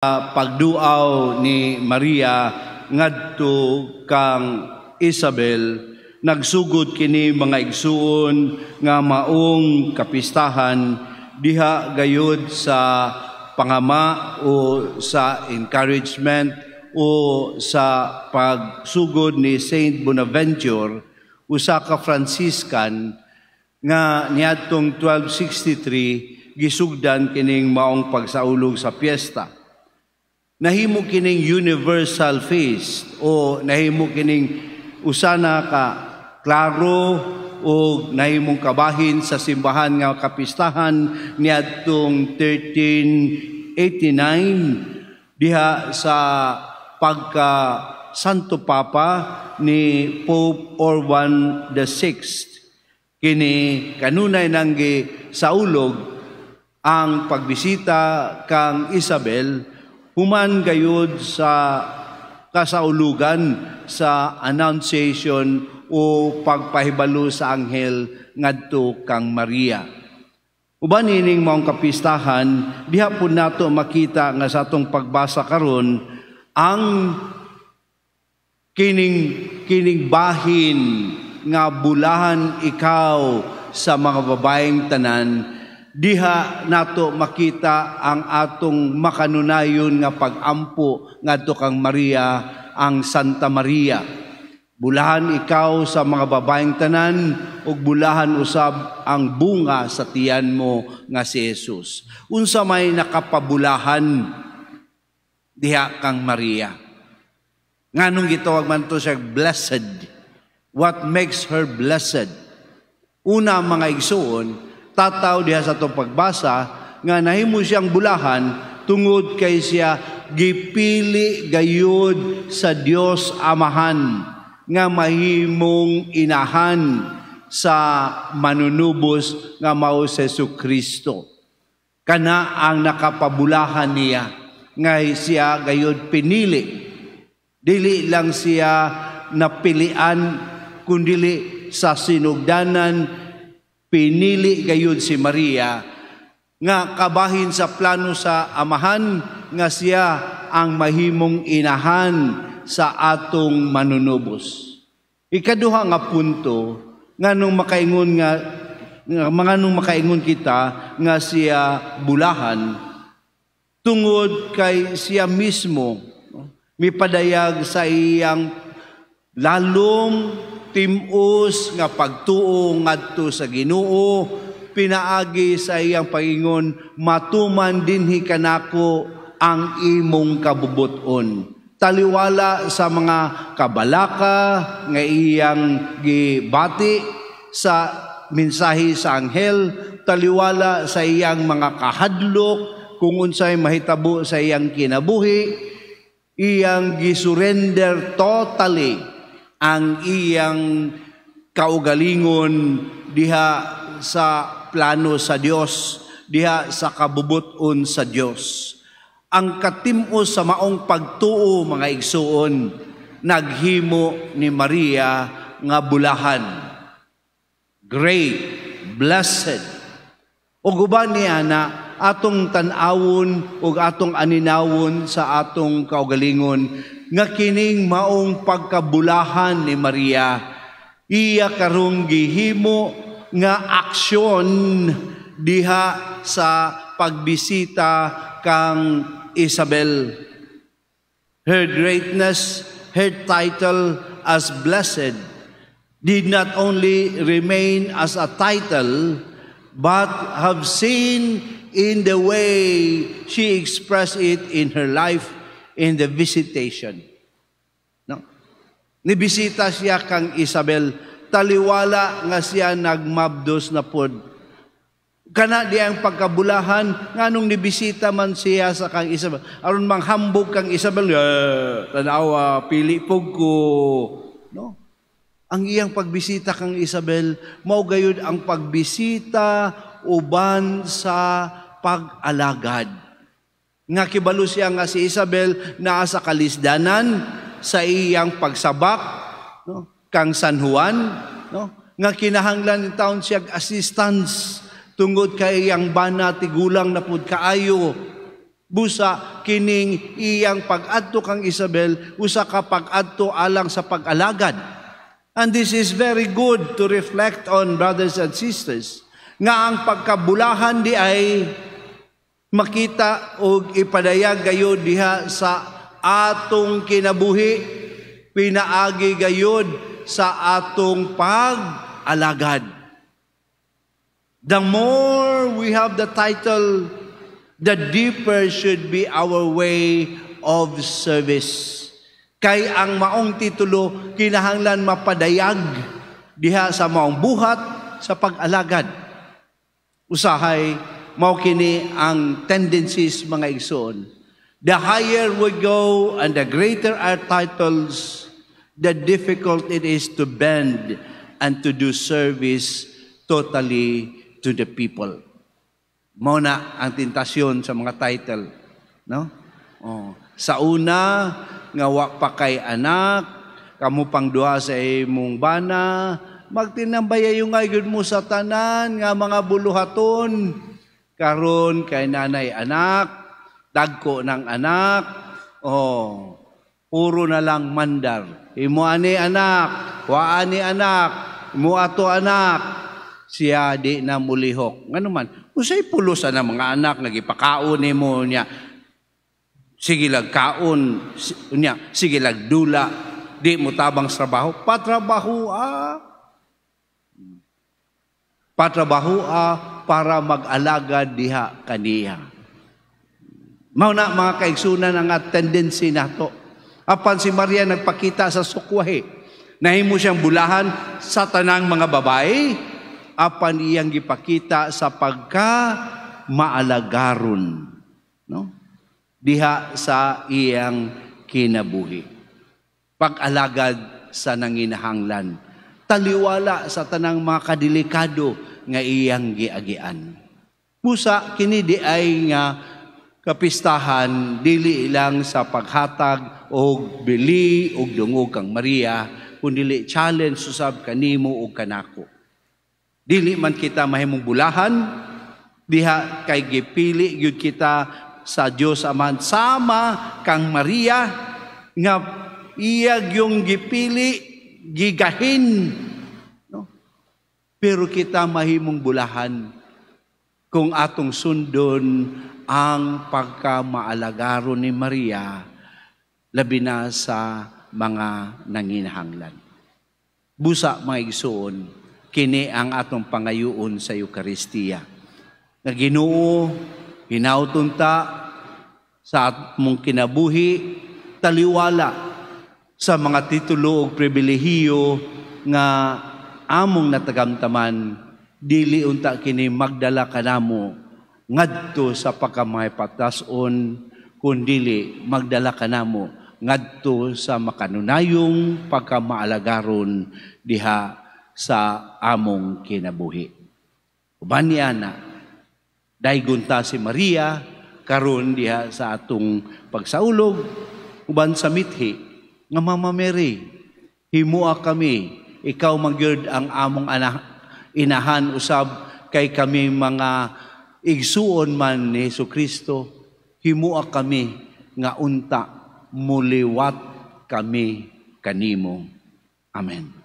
Pagduaw ni Maria ngadto kang Isabel, nagsugod kini, mga igsuon, nga maong kapistahan diha gayud sa pangama o sa encouragement o sa pagsugod ni Saint Bonaventure, usa ka Franciscan nga niadtong 1263 gisugdan kining maong pagsaulog sa piyesta. Nahimo kining universal feast o nahimo kining usa na ka klaro o nahimong kabahin sa simbahan nga kapistahan niadtong 1389 diha sa pagka Santo Papa ni Pope Urban VI. Kini kanunay nang saulog ang pagbisita kang Isabel human gayud sa kasaulugan sa Annunciation o pagpahibalo sa anghel ngadto kang Maria. Uban ining maong kapistahan, diha pud nato makita nga sa atong pagbasa karon ang kining bahin nga "Bulahan ikaw sa mga babaeng tanan." Diha nato makita ang atong makanunayon nga pag-ampo ngadto kang Maria, ang Santa Maria. Bulahan ikaw sa mga babaeng tanan ug bulahan usab ang bunga sa tiyan mo nga si Jesus. Unsa may nakapabulahan diha kang Maria? Nganong gitawag man to siya blessed? What makes her blessed? Una, mga igsuon, tataw diha sa atong pagbasa nga nahimo siyang bulahan tungod kay siya gipili gayud sa Dios Amahan nga mahimong inahan sa manunubos nga mao si Kristo. Kana ang nakapabulahan niya nga siya gayud pinili. Dili lang siya napilian, kundili sa sinugdanan pinili gayud si Maria nga kabahin sa plano sa Amahan nga siya ang mahimong inahan sa atong manunubos. Ikaduha nga punto, nga mga nung makaingon kita nga siya bulahan tungod kay siya mismo mipadayag sa iyang lalom tim-os nga pagtuo ngadto sa Ginoo pinaagi sa iyang pagingon, "Matuman dinhi kanako ang imong kabubuton." Taliwala sa mga kabalaka nga iyang gibati sa mensahe sa anghel, taliwala sa iyang mga kahadlok kung unsay mahitabo sa iyang kinabuhi, iyang gisurrender totally ang iyang kaugalingon diha sa plano sa Dios, diha sa kabubuton sa Dios. Ang katim-os sa maong pagtuo, mga igsuon, naghimo ni Maria nga bulahan. Great, blessed. Ug uban niya na atong tan-awon ug atong aninawon sa atong kaugalingon nga kining maong pagkabulahan ni Maria, iya karong gihimo nga aksyon diha sa pagbisita kang Isabel. Her greatness, her title as blessed, did not only remain as a title, but have seen in the way she expressed it in her life in the visitation. No? Nibisita siya kang Isabel, taliwala nga siya nagmabdos na pod. Kana di ang pagkabulahan, nganong nibisita man siya sa kang Isabel? Aron manghambog kang Isabel, "Eh, tanawa, pili pug ko." No? Ang iyang pagbisita kang Isabel, mao gayud ang pagbisita uban sa pag-alagad. Nga kibalo siya nga si Isabel naa sa kalisdanan sa iyang pagsabak, no, kang San Juan, no, nga kinahanglan taon siya assistance tungod kay iyang bana tigulang na pud kaayo. Busa kining iyang pag-adto kang Isabel, usa ka pag-adto alang sa pag-alagad. And this is very good to reflect on, brothers and sisters, nga ang pagkabulahan diay makita og ipadayag gayud diha sa atong kinabuhi, pinaagi gayud sa atong pag-alagad. The more we have the title, the deeper should be our way of service. Kay ang maong titulo kinahanglan mapadayag diha sa maong buhat sa pag-alagad. Usahay mao kini ang tendencies, mga igsoon. The higher we go and the greater our titles, the difficult it is to bend and to do service totally to the people. Mao na ang tentasyon sa mga title, no? Oh. Sa una nga wa pa kay anak, kamo pang duha sa imong bana, magtinambay yung gud mo sa tanan nga mga buluhaton. Karon kay nanay anak, dagko ng anak, oh, puro na lang mandar. Imo ani anak, wa ani anak, imo ato anak, siya di na mulihok. Ngano man, unsay pulos na mga anak nga gipakaon nimo niya? Sige lag kaon niya, sige lag dula, di mo tabang sa trabaho, patrabaho ah. Patrabaho ah para mag-alagad diha kaniya. Mao na, mga kaigsunan, ang tendency nato. Apan si Maria nagpakita sa sukwahi. Nahimo siyang bulahan sa tanang mga babae, apan iyang gipakita sa pagka maalagaron, no, diha sa iyang kinabuhi, pag-alagad sa nanginahanglan, taliwala sa tanang mga kadelikado nga iyang giagian. Busa kini diay nga kapistahan, dili lang sa paghatag og bili og dungog kang Maria, kundi challenge usab kanimo ug kanako. Dili man kita mahimong bulahan diha kay gipili gyud kita sa Dios Amahan sama kang Maria nga iya yung gipili, gigahin, no? Pero kita mahimong bulahan kung atong sundon ang pagkamaalagaron ni Maria, labi na sa mga nanginahanglan. Busa, mga igsoon, kini ang atong pangayuon sa Eukaristiya. Nga Ginoo, hinawton ta sa atmong kinabuhi, taliwala sa mga titulo ug pribilehiyo nga among natagamtaman, dili unta kini magdala kanamo ngadto sa pagkamahipatason, kundili magdala kanamo ngadto sa makanunayong pagkamaalagaron diha sa among kinabuhi. Uban niya na, daygon ta si Maria karon diha sa atong pagsaulog uban sa mithi nga Mama Mary, himua kami, ikaw man gyud ang among anak, inahan usab kay kami mga igsuon man ni Hesus Kristo, himua kami nga unta muliwat kami kanimo. Amen.